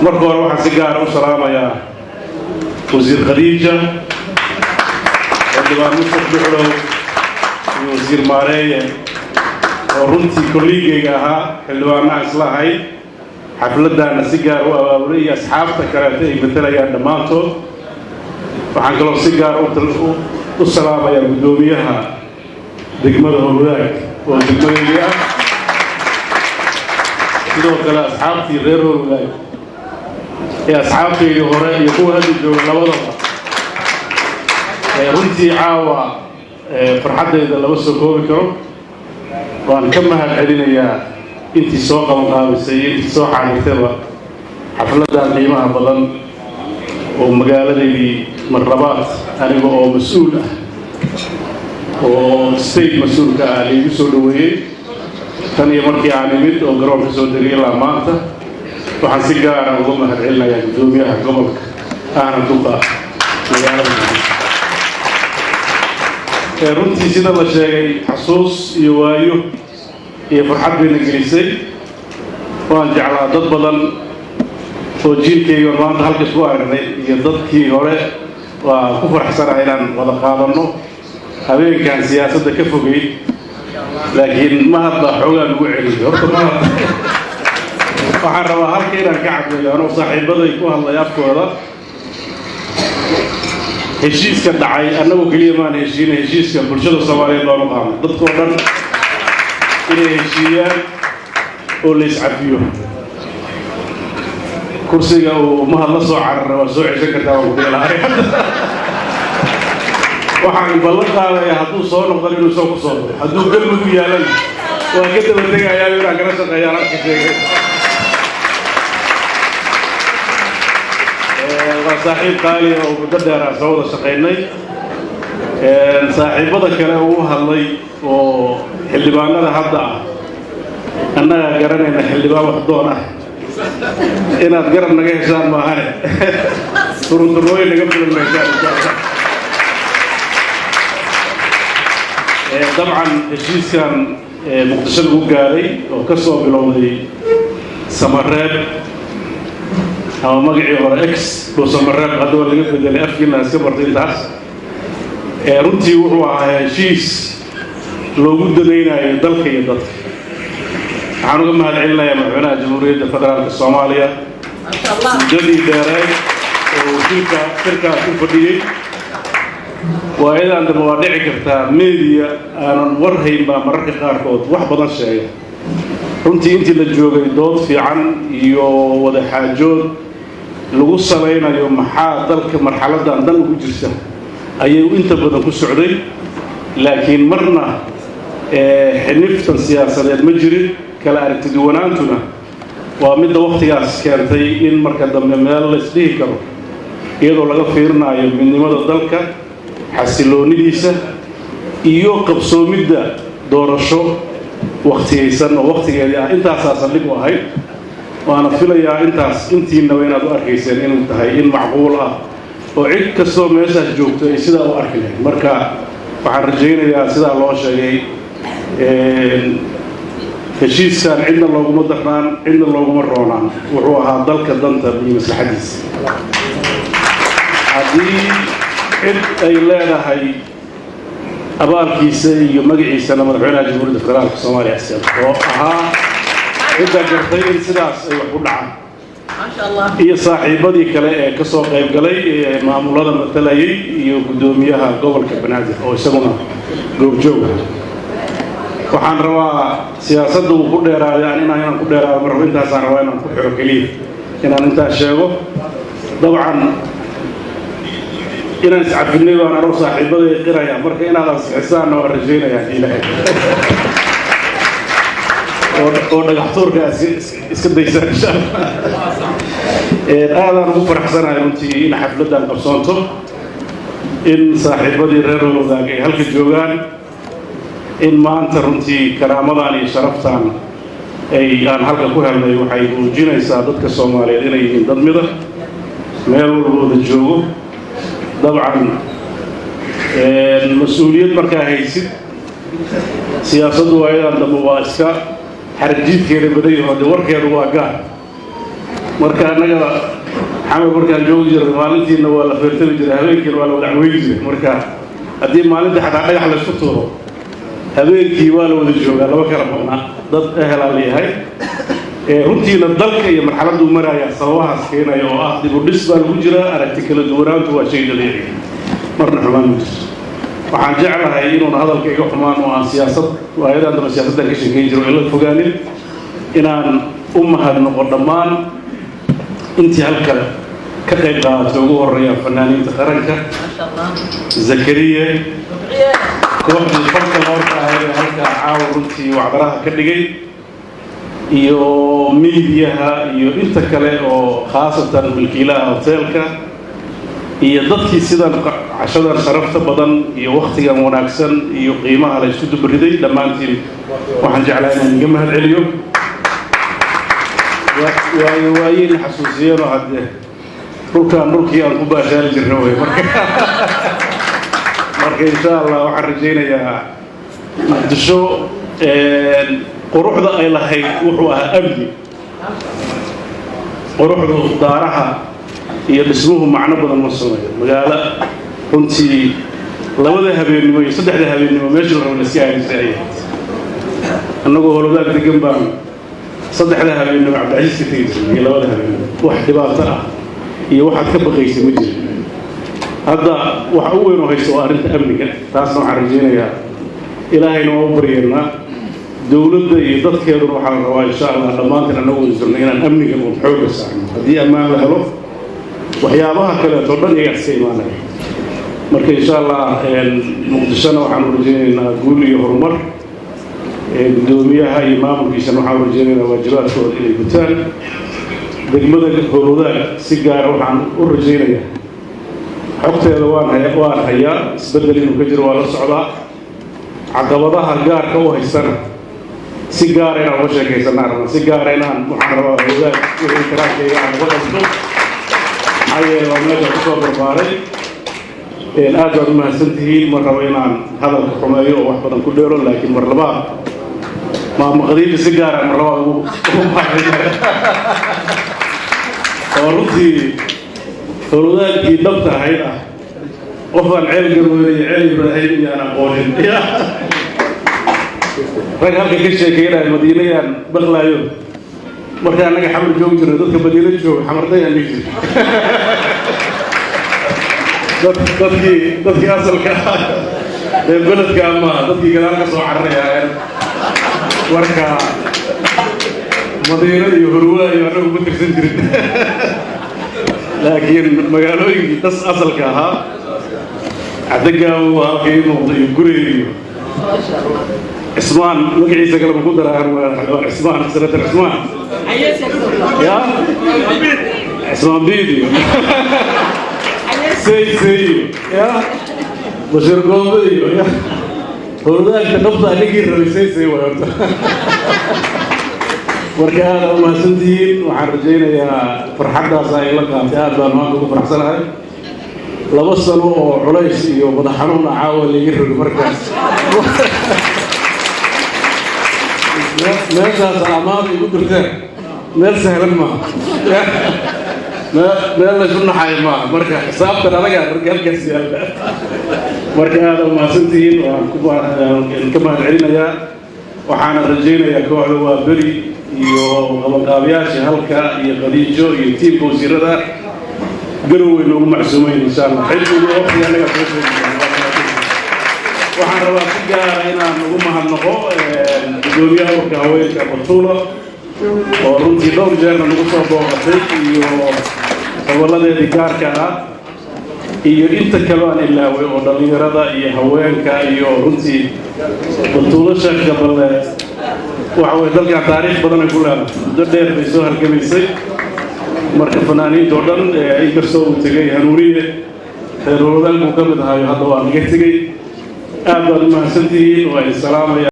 Marka hore waxaan si gaara u salaamayaa Wasiir Khadiija, Xildhibaan Mustaf Dhuxlow iyo Wasiir Maareeye oo runtii colleague-gayga ahaa, xildhibaanaha isla ahayd, xafladdaana si gaar u abaabulay, iyo asxaabta kaleeto ay matalayaan dhammaantood. Waxaan kaloo si gaar u salaamayaa guddoomiyaha degmada Howlwadaag oo degmadeydii ah, sidoo kale asxaabtii reer Howlwadaag ee asxaabtaydii hore iyo kuwa hadda jooga labadaba. Runtii caawa farxaddayda lama soo koobi karo. Waan ka mahad celinayaa intii soo qaban qaabisay iyo intii soo xaadirtayba xafladdan qiimaha badan oo magaaladaydii marlabaad aniga oo mas-uul ah oo state mas-uulka ah laigu soo dhoweeyey. Tan iyo markii aan imid oo garoonka soo degay ilaa maanta, waxaan si gaara uga mahad celinayaa guddoomiyaha gobolka ahna duqa magaalada Muqdisho. Runtii, sida la sheegay, xasuus iyo waayo iyo farxad bayna gelisay. Waan jeclaa dad badan oo jiilkayga maanta halka isku aragnay iyo dadkii hore. Waa ku faraxsanahay inaan wada qaadanno habeenkan siyaasadda ka fogeyd, laakiin Mahad baa xoogaa nagu celiyay. Horta Mahad, waxaan rabaa halka inaan ka caddeeyo, anoo saaxiibaday ku hadlay afkooda, heshiiska dhacay annagoo keliya maan heshiina. Heshiiska bulshada Soomaaliyeed baanu qaadnay, dadkoo dhan inay heshiiyaan oo la iscafiyo. Kursiga uu Mahad la soo carara waa soo ceshan kartaa, waan ku dhihi lahay. Waxaan ballan qaadayaa hadduu soo noqdan inuu soo ku soo baxo, hadduu Galmudug yaalana waa ka daba tegayaa inaan kala shaqeeyaan halka sheegay. Waa saaxiib qaaliya oo muddo dheer aan soo wada shaqaynay. Saaxiibada kale uu hadlay oo xildhibaanada hadda ah, annagaa garanayna xildhibaan wax doon ah inaad garab naga heshaan maahane, turunturooyin naga filan maysaan, insha Allah. Dabcan heshiiskan Muqdisho lagu gaaray oo ka soo bilowday Samareeb ama magacii hore ex Dhuusamareeb, hadda waa laga bedelay, afkiina iska bartay intaas. Runtii wuxuu ahaa heshiis loogu danaynayo dalka iyo dadka. Waxaan uga mahad celinayaa Madaxweynaha Jamhuuriyadda Federaalka Soomaaliya muddadii dheereed oo shirka shirkaas u fadhiyey. Waayadan dambe waa dhici kartaa media aanan war hayn baa mararka qaarkood wax badan sheega. Runtii intii la joogay dood fiican iyo wada xaajood lagu salaynayo maxaa dalka marxaladdan dan ugu jirta ayay inta badan ku socday, laakiin marna xiniftan siyaasadeed ma jirin. Kala aragtiduwanaantuna waa midda wakhtigaas keentay in marka dambe meel la isdhihi karo, iyadoo laga fiirinayo midnimada dalka, xasiloonidiisa iyo qabsoomidda doorasho wakhtiyaysan oo wakhtigeedii ah. Intaasaa saldhig u ahayd, waana filayaa intaas intiinaba inaad u arkayseen inuu tahay in macquul ah oo cid kastoo meeshaas joogto ay sidaa u arki lahayd. Marka waxaan rajaynayaa, sidaa loo sheegay, heshiiskan cidna looguma darnaan, cidna looguma roonaan. Wuxuu ahaa dalka danta iyo maslaxadiisa. Haddii cid ay leedahay abaalkiisa iyo magaciisana, Madaxweynaha Jamhuuriyadda Federaalka Soomaaliya oo ahaa cidda gartay in sidaas ay wax ku dhacaan, iyo saaxiibadii kale ee ka soo qayb galay ee maamulada matalayay iyo guddoomiyaha gobolka Banaadir oo isaguna goobjoog ah. Waxaan rabaa siyaasadda uu ku dheeraaday aan inaan ku dheeraado ma rabo. Intaasaan rabaa inaan ku xiro keliya, inaan intaas sheego. Dabcan inaan iscafinay baan anuu saaxiibaday qiraya. Marka inaad ansixisaanna waan rajaynayaa, Ilaahay oo dhagax tuurka iska daysaan, insha Allah. Aadaan ugu faraxsanahay runtii in xafladdan qabsoonto, in saaxiibadii reer Howlwadaag ay halka joogaan, in maanta runtii karaamadan iyo sharaftan ay aan halka ku helnay. Waxay muujinaysaa dadka Soomaaliyeed inay yihiin dad mida meel walbooda joogo. Dabcan mas-uuliyad markaa haysid, siyaasaddu waayadan dambe waa iska xarjiidkeeda badan yaho, dee warkeedu waa gaar. Marka annaga Xamar markaan joogi jirnay, maalintiina waa la feertami jiray, habeenkiina waa la wada caweyn jiray. Marka haddii maalinta xataa dhagax laysku tuuro, habeenkii waa la wada joogaa, laba kala maqnaa, dad ehelaa la yahay. Runtiina dalka iyo marxaladdu marayaa sababahaas keenaya oo ah dib u dhis baa lagu jiraa. Aragti kala duwanaantu waa shay dabiici, marna xumaan ma jirto. Waxaan jeclahay inuuna hadalka iga xumaan oo aan siyaasad waayadan dambe siyaasaddan ka sheekeyn jiro ila fogaanin, inaan u mahadnoqo dhammaan intii halka ka qayb qaadatay, ugu horeeyaan fanaaniinta qaranka, Zakariye, kooxdii fanka loorka ahayd ee halkaa caawa runtii wacdaraha ka dhigay, iyo miidiyaha iyo inta kale oo khaasatan milkiilaha hoteelka iyo dadkii sidan cashadan sharafta badan iyo waktigan wanaagsan iyo qiimaha la isku dubariday. Dhammaantiin waxaan jeclaa inaan iga mahad celiyo. Waayo waayeyna xasuusiyeenoo haddee dhulkaan dhulkii aan ku baashaali jirna wey. Marka insha Allah waxaan rajaynayaa Muqdisho quruxda ay lahayd wuxuu ahaa amni. Quruxdu daaraha iyo dhismuhu macno badan ma sameeyo. Magaalo runtii labada habeennimo iyo saddexda habeennimo meeshii la rabo la iska aadi jiray ayay. Annagoo Howlwadaag degan baan saddexda habeennimo Cabdicasiis ka tegi jirnay iyo labada habeennimo. Wax dhibaato ah iyo waxaad ka baqaysay ma jirin. Hadda waxa u weyn oo haysta waa arrinta amniga. Taasna waxaan rajaynayaa, Ilaahayna waa u baryeennaa, dowladda iyo dadkeeduna waxaa la rabaa insha Allah dhammaantiin annagu wada jirno inaan amniga uun xoogga saarno. Haddii ammaan la helo, waxyaabaha kaleeto dhan iyagaa iska imaanaya. Marka insha Allah Muqdishona waxaan u rajaynaynaa guul iyo horumar. Guddoomiyaha iyo maamulkiisana waxaan u rajaynaynaa waajibaadkooda inay gutaan. Degmada Howlwadaag si gaara waxaan u rajaynayaa, xogteeda waan hayaa, isbeddel inuu ka jiro waa la socdaa. Caqabadaha gaarka u haystana si gaara inaan uga sheekaysanaa rabnaa, si gaara inaan waxaan rabaa Howlwadaag wixii karaankayga aan uga qabto, maxaa yeele waa meesha kusoo barbaaray. Aad baad u mahadsan tihiin. Ma rabo inaan hadalka xumeeyo oo wax badan ku dheero, laakiin mar labaad Maama Khadiija si gaara mar labaad ugu mahadinaya, oo runtii Howlwadaagkii dhabta ahayd ah, qof aan Ceel Garweyne iyo Ceel Ibraahim iyo aan aqoonin. Rag halka ka sheekeynaya Madiinayaan baqlaayo. Marka annaga Xamar joogi jirnay, dadka Madiino jooga Xamardayaan dhihi jirnay. Dadkii asalka ah ee beledka ama dadkii gadaal ka soo cararaya. Marka Madiino iyo Hurwaa iyo annagu ma tirsan jirin, laakiin magaalooyinkii das asalka ahaa, Cadegaawo halka ii muuqda iyo Gurey iyo Cismaan, magaciisa kale ma ku daraan? Waa Cismaan, senator Cismaan, ya Cismaan Biid iyo Sey Sey iyo ya Bashiir Goobe iyo ya Howlwadaagta dhabta ninkii rabay Sey Sey waay horta. Marka aada u mahadsantihiin. Waxaan rajaynayaa farxaddaas ay la qaatay. Aad baan maanta ugu faraxsanahay. 2 sano oo culays iyo madax xanuun ah caawa laiga rogi. Markaas meeshaas amaada igu dirteen meel sahlan maaha, meel laysu naxayo maaha. Marka xisaabtan adagaa rag halkaas yaalla. Marka aada u mahadsantihiin, waan ka mahad celinayaa. Waxaana rajaynayaa kooxda waa beri iyo qabanqaabayaashii halka iyo Khadiijo iyo tiimka wasiirada Garowey noogu macsuumeyn insha Allah xilligu waqtiga annaga soo sheegi. Waxaan rabaa si gaara inaan ugu mahadnaqo gudoomiyaha ururka haweenka Batuula, oo runtii dhowr jeerna nagu soo booqatay, iyo goboladeedii gaarka ah iyo inta kaleo aan ilaaway oo dhallinyarada iyo haweenka iyo runtii Batuulo Sheekh Gaballe. Waxa weye dalkan taariikh badan ay ku leedahay, muddo dheer bay soo halgamaysay. Marka fanaaniinta oo dhan, inkastoo uu tegey Hanuuniye, reer Howlwadaag buu ka mid ahayo, hadda waa naga tegey. Aad baad u mahadsantihiin, waa idin salaamaya.